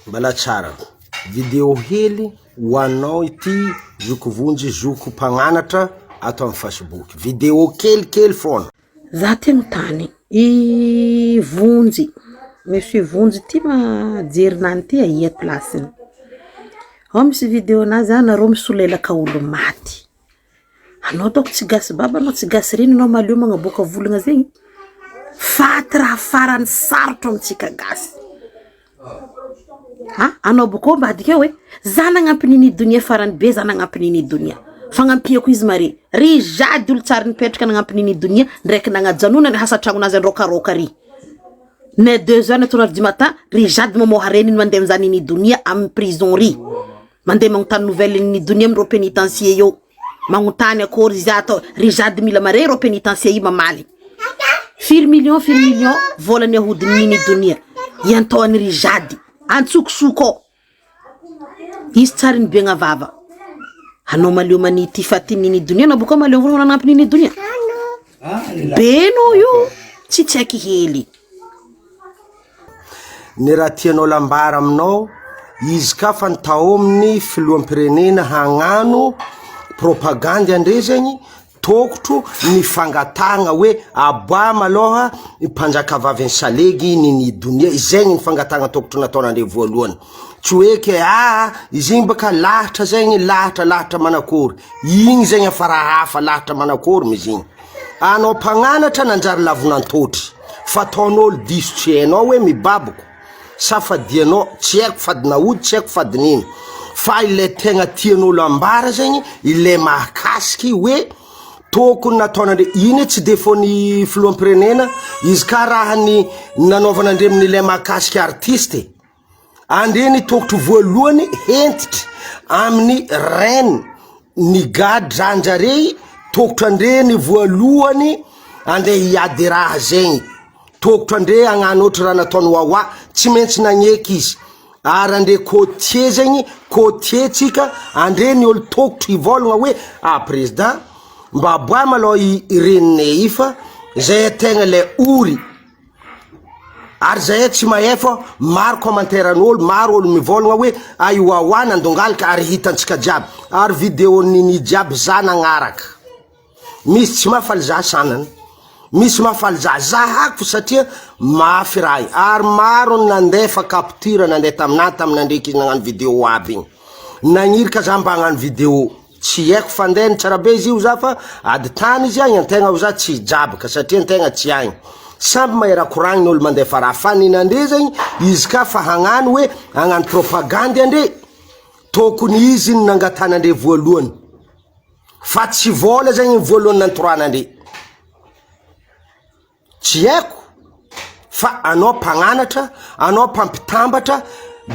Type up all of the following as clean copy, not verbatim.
Mbala tsara. Video hely ho anao ity zoky vonjy zoko mpagnanatra ato amin'ny facebook. Video kelikely foana. Za ty anontany, i Vonjy, monsieur Vonjy ty ma jerinany ty aia place-ny? Ao misy video-nazy any nareo misolelaka olo maty, anao dônko tsy gasy baba anao tsy gasy reny anao mahaleo magnaboaka volagna zegny, faty raha farany sarotro amintsika gasy. Ha anao bôkô ambadika eo e, za nagnampy nini donia farany be za nagnampy nini donia, fagnampiako izy mare, ry jady olo tsary nipetraka nagnampy nini donia ndraiky nagnajanona ny asa tragnonazy andrôkarôka ry, ne deux heures ne trois heures du matin ry jady mamoha reniny mandeha mizaha nini donia amy prison ry, mandeha magnontany nouvelle nini donia amindreo pénitencier eo. Magnontany akory izy ato ry jady mila mare reo pénitencier io mamaly firy million firy million volany ahodiny nini donia iantohany ry jady antsokosoko ao izy tsary nibiagna vava anao maleo mania ty faty nini donia anao bôka maleo volo nanampy nini donia be nao io tsy tsy aiky hely. Ny raha tianao lambara aminao, izy ka fa nitaominy filoham-pirenena hagnano propagandy andre zegny, tokotro ny fangatahagna hoe aboaha malôha i mpanjakavavin'i salegy Nini Donia, zegny ny fangatahagna tokotro nataonandre voalohany, tsy hoe ke ah izy igny baka lahatra zegny lahatra lahatra manakôry, igny zegny efa raha hafa lahatra manakôry ma izy igny. Anao mpagnanatra nanjary lavon'antôtry Fataon'ôlo diso tsy hainao hoe mibaboko Sa fadianao, tsy haiko fadin'aody tsy haiko fadin'ino Fa ilay tegna tian'ôlo ambara zegny ilay mahakasiky hoe Tokony nataon'andre iny tsy défaut-n'ny filoham-pirenena Izy ka raha ny nanaovan'andre amin'ilay mahakasiky artiste e. Andre ny tokotro voalohany hentitry amin'ny reine ny gadra anjarey tokotro andre ny voalohany ande hiady raha zegny tokotro andre agnano ohatry raha nataony wawa tsy maintsy nagneky izy ary andre côtier zegny côtier tsika andre ny olo tokotro hivôlagna hoe ah président mba aboahy malôha i reninay i fa zay tegna le ory Ary zahay tsy mahay fa maro commentaire an'olo, maro olo mivôlagna hoe ay wawa nandongalika ary hitantsika jiaby, ary video nini jiaby za nagnaraka, misy tsy mahafaly za sanany, misy mahafaly za, za hako satria mafy raha io, ary maro ny nandefa capture nandeha taminah taminah ndreky izy nagnano video aby igny, nagnirika za mba hagnano video. Tsy haiko fandehany tsara be izy io za fa ady tany izy agny antegna ho za tsy hijabaka satria antegna tsy agny. Samby mahay raha koragniny olo mandefa raha fa ny nandre zegny izy ka fa hagnano hoe hagnano propagandy andre tokony izy no nangatana andre voalohany fa tsy vôla zegny ny voalohany nantorana andre. Tsy haiko fa anao mpagnanatra, anao mpampitambatra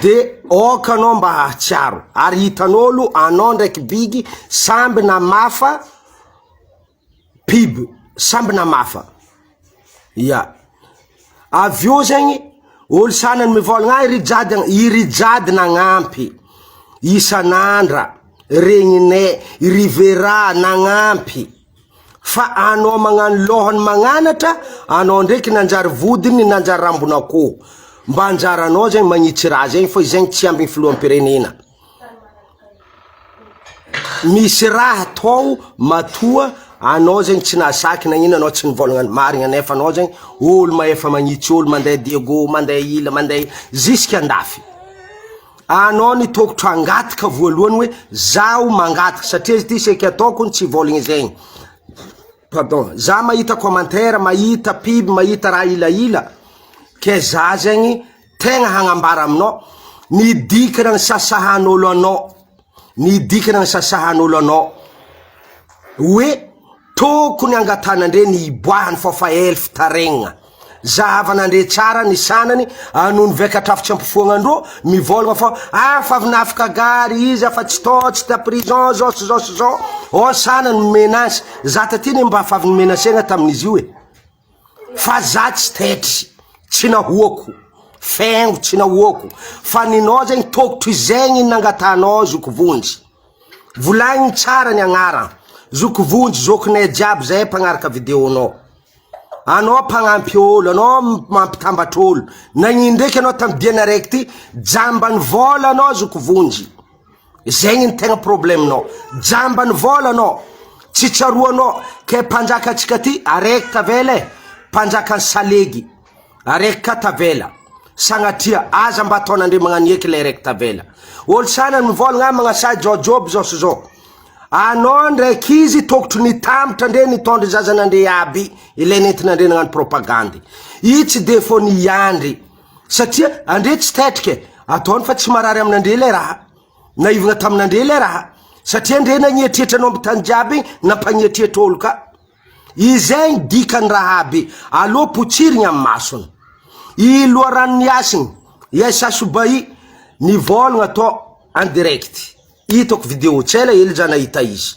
de aoka anao mba hahatsiaro ary hitan'olo anao ndraiky bigy samby namafa pub, samby namafa, ya, avy eo zegny olo sanany mivôlagna ah i Rijade i Rijade nagnampy isan'andra, regninay, i Rivera nagnampy. Fa anao magnano lohany magnanatra, anao ndraiky nanjary vodiny nanjary rambon'akoho. Mba anjaranao zegny magnitsy raha zegny fa izegny tsy ambin'ny filoham-pirenena. Misy raha atao matoa anao zegny tsy nahasaky nagnino anao tsy nivôlagna ny marigna nefa anao zegny olo mahefa magnitsy olo mandeha Diego, mandeha ila, mandeha jusque andafy. Anao ny tokotro hangataka voalohany hoe zaho mangataka satria izy ty seky ataoko ny tsy vôlagna zegny pardon za mahita commentaire mahita pub mahita raha ilaila ke za zegny tegna hagnambara aminao ny dikany ny sasahan'olo anao ny dikany ny sasahan'olo anao hoe Tokony angatanandre ny hiboahany fao fa ela fitaregnina. Zahavanandre tsara ny sanany anony vekatrafo tsy ampifoagnandro mivôlagna fao ah fa avy nafaka gary izy afa tsy tô tsy ta prison zao sy zao sy zao oh sanany mi-menace za taty ne mba fa avy ni-menacegna tamin'izy io e fa za tsy taitry tsy nahoako fengo tsy nahoako fa ninao zegny tokotry zegny nangatanao zoky vonjy Volagniny tsara ny agnarana. Zoky vonjy zokinay jiaby zahay mpagnaraka video nao. Anao mpagnampy olo, anao mampitambatra olo. Nagnino ndraiky anao tamy diana araiky ty, jambany vôla anao zoky vonjy. Zegny ny tegna problème-nao. Jambany vôla anao, tsy tsaroanao ke mpanjaka antsika ty araiky tavela e, mpanjakan'ny salegy. Araiky ka tavela. Sagnatria, aza mba ataon'Andria magnano eky ilay araiky tavela. Olo sanany mivôlagna ah magnasahy jaojoby zao sy zao. Anao ndraiky izy tokotry nitambatra ndre nitondra zazan'Andria aby ilay nentin'Andria nagnano propagandy. I tsy de fô niandry satria Andria tsy tetrika e, ataony fa tsy marary amin'Andria ilay raha. Naivagna tamin'Andria ilay raha satria Andria nagnietrietra anao amby tany jiaby igny nampagnietrietra olo ka. Izay ny dikan'ny raha aby, aleo potsirigny amin'ny masony. I loharanon'i Hasiny, i Aïssa Soubahi, nivôlagna tô en direct. Hitako vidéo tsy ela ela za nahita izy.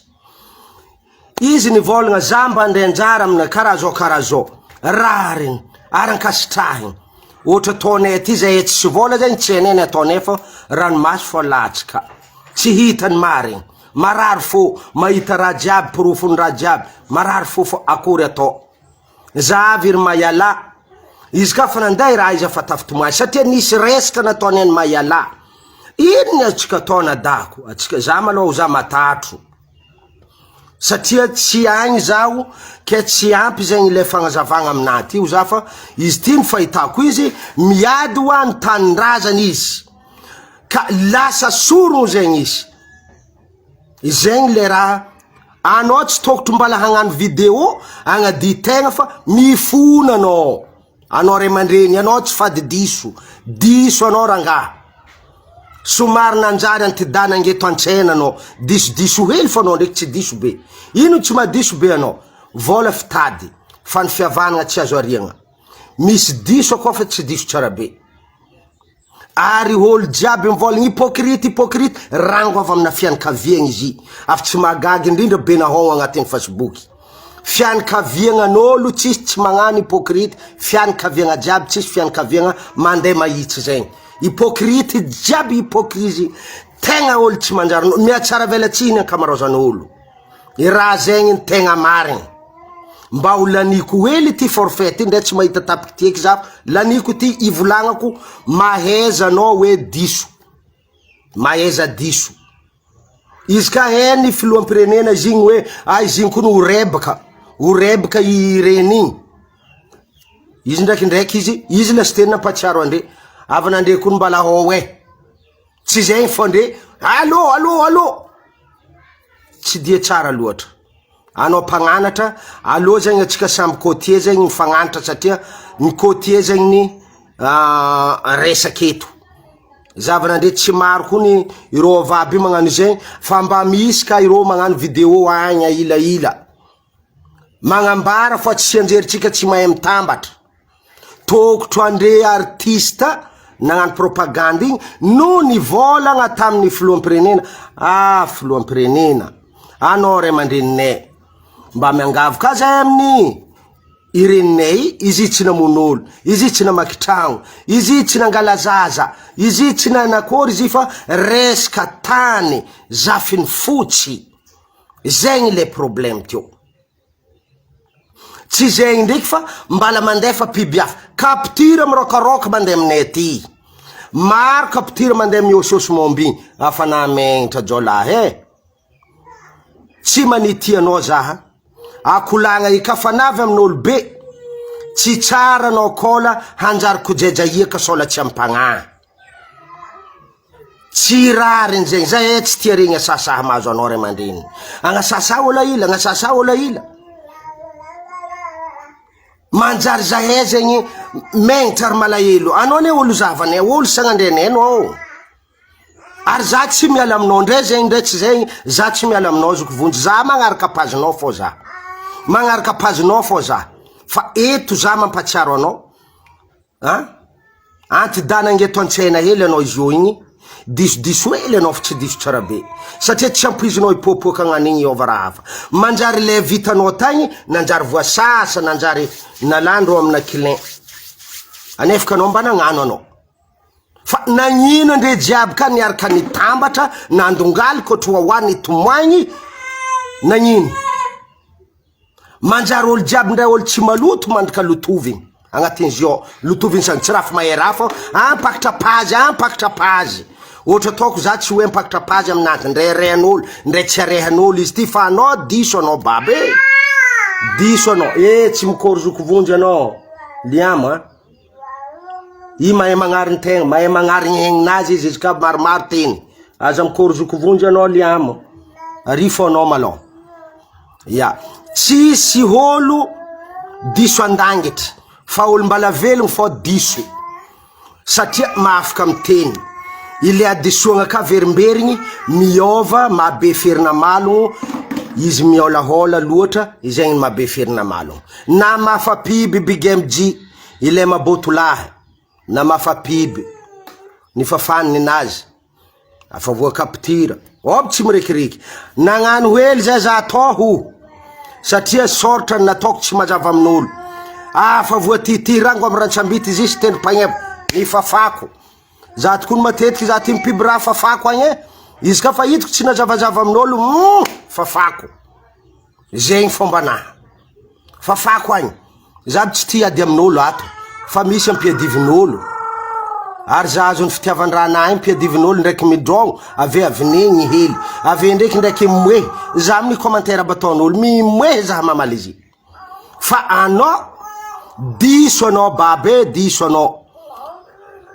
Izy nivôlagna za mba andray anjara amina karaha zao karaha zao. Rariny ary ankasitrahiny. Ohatra ataonay aty zahay tsisy vôla zegny tsy hainay ny ataonay fô ranomaso fô latsaka. Tsy hita ny marigny. Marary fo mahita raha jiaby porofon'ny raha jiaby marary fo fa akory atao za avy ry Mayala izy ka fa nanday raha izy afa tafitomany satria nisy resaka nataony an'i Mayala ino ny azontsika atao nadako atsika za maloha za matatro satria tsy agny zaho ke tsy ampy zegny le fagnazavagna aminah ty ho za fa izy ty ny fahitako izy miady ho an'ny tanindrazana izy ka lasa sorogno zegny izy Zegny le raha anao tsy tokotry mbala hagnano video agnadia tegna fa mifona anao, anao ray aman-dreny anao tsy fady diso, diso anao rangaha, somary nanjary antidana angeto an-tsena anao, disodiso hely fa anao ndraiky tsy diso be, ino tsy mahadiso be anao, vôla fitady fa ny fihavanagna tsy azo ariagna, misy diso akao fa tsy diso tsara be. Ary olo jiaby mivôlagna hypocrite hypocrite, rango avy amina fianakaviagna izy i, avy tsy mahagaga indrindra be nahôgno agnatin'ny facebook. Fianakaviagnan'ôlo tsisy tsy magnano hypocrite, fianakaviagna jiaby tsisy fianakaviagna mandeha mahitsy zegny. Hypocrite jiaby hypocrisie, tegna ôlo tsy manjary, mihatsaravelatsihy ny ankamaroazan'ôlo. I raha zegny ny tegna marigny. Mba ho laniko hely ity forfait ty ndray tsy mahita tapiky ty eky za, laniko ty ivolagnako mahaiza anao hoe diso, mahaiza diso. Izy ka hainy filoham-pirenena izy igny hoe ah izy igny koa no ho rebaka, ho rebaka i reny igny. Izy ndraikindraiky izy, izy lasiteny nampahatsiaro andre, avy nandre koa ny mbala hao eh. Tsy zegny fô ndre allô allô allô tsy dia tsara loatra. Anao mpagnanatra, alô zegny antsika samby côtier zegny mifagnanatra satria ny côtier zegny ny resaka eto. Zava-nandre tsy maro koa ny ireo avy aby io magnano izegny fa mba misy ka ireo magnano vidéo agny ahilaila. Magnambara fa tsy anjerintsika tsy mahay mitambatra. Tokotro andre artiste nagnano propagande igny no nivôlagna tamin'ny filoham-pirenena, ah filoham-pirenena, anao ray aman-dreninay, mba miangavy ka zahay amin'ny i reninay i, izy tsy namono olo, izy tsy namaky tragno, izy tsy nangala zaza, izy tsy nanakôry izy fa resaka tany zafin'ny fotsy, zegny le problème teo. Tsy zegny ndraiky fa mbala mandefa pub hafa. Capture miraokaroka mandeha aminay aty. Maro capture mandeha miôsiôsy momba igny. Afa nahamegnatra jaolahy e. Tsy manitia anao zaha. Akolagna eka fa navy amin'olo be. Tsy tsara anao kôla hanjary kojaijaiaka sôla tsy am-pagnahy. Tsy rariny zegny, zay eh tsy tia regny asasaha mahazo anao ray aman-dreny. Agnasasaha ôla ila, agnasasaha ôla ila. Manjary zahay zegny megnatra ary malahelo. Anao anie olo zahavanay, olo sagnandrianay anao. Ary za tsy miala aminao ndray zegny ndray tsy zegny, za tsy miala aminao zoky vonjy, za magnaraka page-nao fô za. Magnaraka page-nao fô za. Fa eto za mampatsiaro anao. An! Anti-dana ange eto an-tsena hely anao izy io igny, disodiso hely anao fa tsy diso tsara be, satria tsy ampoizinao hipoapoaka agnano igny hiova raha hafa, manjary le vitanao tagny nanjary voasasa, nanjary nalandro amina clin, anefaka anao mba nagnano anao, fa nagnino andre jiaby ka niaraka nitambatra nandongaly kôtry wawa nitomoagny, nagnino? Manjary olo jiaby ndray olo tsy maloto mandrika lotovigny agnatin'izy ao, lotovigny sady tsy raha mahay raha fô ah mpakatra pazy ah mpakatra pazy, ohatra ataoko za tsy hoe mpakatra pazy aminazy ndray arehan'olo ndray tsy arehan'olo izy ty fa anao diso anao baba e, diso anao eh tsy mikôry zoky vonjy anao Liam a, i mahay magnarin-tegna mahay magnarigny aigninazy izy izy ka maromaro teny, aza mikôry zoky vonjy anao Liam, rifo anao malôha. Ya, tsisy olo diso andangitry fa olo mbala velogno fô diso satria mahafaka miteny, ilay hadisoagna ka averimberigny miôva mahabe ferina malogno izy miôlahôla loatra izegny mahabe ferina malogno, namafa piby big MJ ilay mabôtolahy namafa piby nifafany ninazy. Afa voa capture. Ob tsy mirekireka. Nagnano hely zay za atao satria sortra ny nataoko tsy mazava amin'olo. Afa voa tity rango amin'ny rantsambity izy sy tendrom-pagneva. Ny fafako. Za tokoa matetiky za ty mipiby raha fafako agny e. Izy ka fa hitako tsy nazavazava amin'olo, hum, fafako. Zegny fombanahy. Fafako agny. Za aby tsy tia hiady amin'olo ato fa misy ampiadivin'olo. Ary za azon'ny fitiavan-drahanahy ahy ampiadivin'olo ndraiky midrôgno ave avinegny hely. Ave ndraiky ndraiky mimoehy. Za amin'ny commentaire aby ataon'olo mimoehy za mamaly izy. Fa anao diso anao baba e diso anao.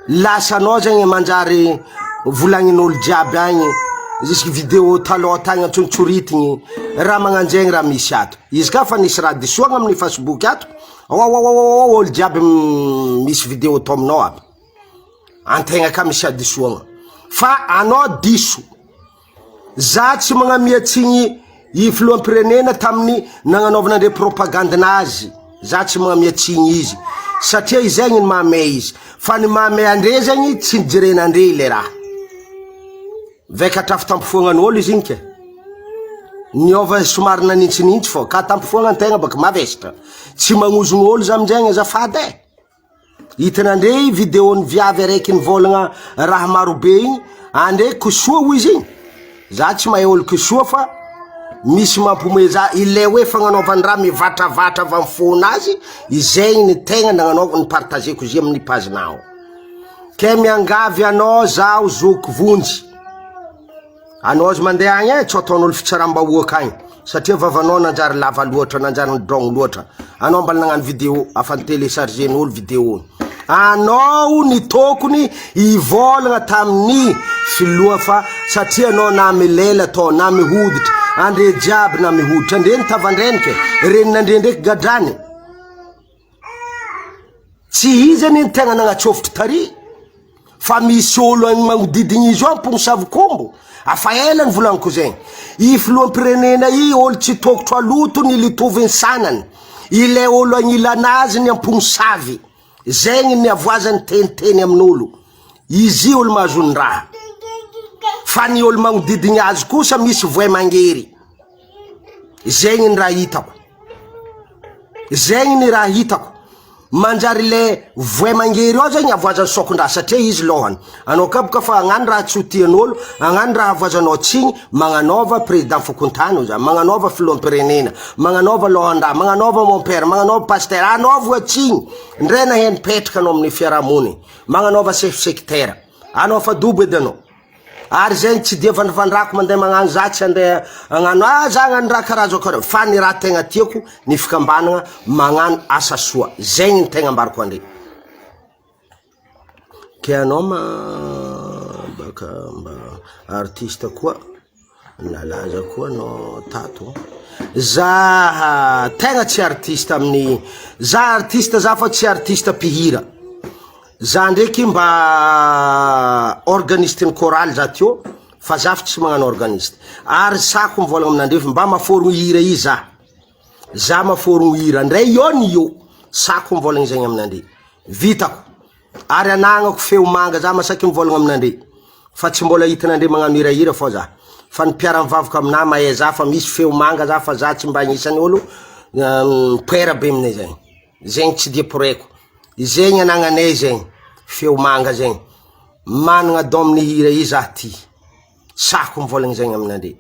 Lasanao zegny manjary volagnin'olo jiaby agny jusque video taloha tagny antsontsoritiny raha magnanjegny raha misy ato izy ka fa nisy raha disoagna amin'ny facebook ato wawawawawa olo jiaby misy video atao aminao aby antegna ka misy hadisoagna fa anao diso Za tsy magnamia tsigny i filoham-pirenena tamin'ny nagnanaovana andre propagande-nazy, za tsy magnamia tsigny izy satria izegny ny mahamay izy, fa ny mahamay andre zegny tsy nijerena andre le raha, vaika hatrafy tampofoagnan'olo izy igny ke, niôva somary nanintsinintsy fô, ka tampofoagnan-tegna baka mavesatra, tsy magnozogno olo za aminjegny azafady e. Hitanandre i video-n'ny viavy araiky nivôlagna raha marobe igny, andre kisoa hoy izy igny, za tsy mahay olo kisoa fa misy mampimoe za, ilay hoe fagnanaovan-draha mivatravatra avy amin'ny fônazy, izegny ny tegna nagnanaovako ni-partageko izy amin'ny page-nao. Ke miangavy anao zaho zoky vonjy. Anao aza mandeha agny e, tsy ataon'olo fitsaram-bahoaka agny satria vavanao nanjary lava loatra, nanjary nidraogno loatra. Anao mbala nagnano vidéo, afa ni-télécharger-n'olo vidéo. Anao ny tokony hivôlagna tamin'ny filoha fa satria anao na milela tao na mihoditra, andre jiaby na mihoditra, andre nitavandrenika, renin'andre ndraiky gadrany. Tsy izy anie ny tegna nagnatsôfotro tary fa misy olo agny magnodidigny izy io amponosavy kombo, afa ela nivolagniko zegny, i filoham-pirenena i olo tsy tôkotro aloto ny litoviny sanany, ilay olo agnilanazy ny amponosavy, zegny ny avoazany teniteny amin'olo, izy olo mahazon-draha, fa ny olo magnodidigny azy kosa misy voay mangery. Zegny ny raha hitako. Zegny ny raha hitako. Manjary le voay mangery ao zegny avoazan'ny sokon-draha satria izy lôhany. Anao ka boka fa agnano raha tsy ho tian'olo, agnano raha avoazanao tsigny, magnanaova président fokontany hoy za, magnanaova filoham-pirenena, magnanaova lôhan-draha, magnanaova mon père, magnanaova pasteur, anaovagna tsigny, ndray nahay nipetraka anao amin'ny fiarahamonigny, magnanaova chef secteur, anao fa dobo edy anao. Ary zegny tsy dia vandravandrako mandeha magnano za tsy andeha hagnano ah za hagnano raha karaha zao karaha fa ny raha tegna tiako ny fikambanagna magnano asa soa zegny ny tegna ambarako andre. Ke anao ma baka mba artiste koa nalaza koa anao tato, za tegna tsy artiste amin'ny za artiste za fa tsy artiste mpihira. Za ndreky mba organiste ny chorale za teo fa za fa tsy magnano organiste ary sako mivolagna aminandreo fa mba maforogno hira i za, za maforogno hira ndray io ny io sako mivolagna zegny aminandre vitako ary anagnako feo manga za masaky mivolagna aminandre fa tsy mbola hitanandre magnano hirahira fô za fa ny mpiara-mivavaka aminah mahay za fa misy feo manga za fa za tsy mba agnisan'ny olo mipera be aminay zay. Zegny tsy dia poreko. Zegny anagnanay zegny, feo manga zegny. Managna don amin'ny hira i zah ty. Sahiko mivôlagna zegny aminandre.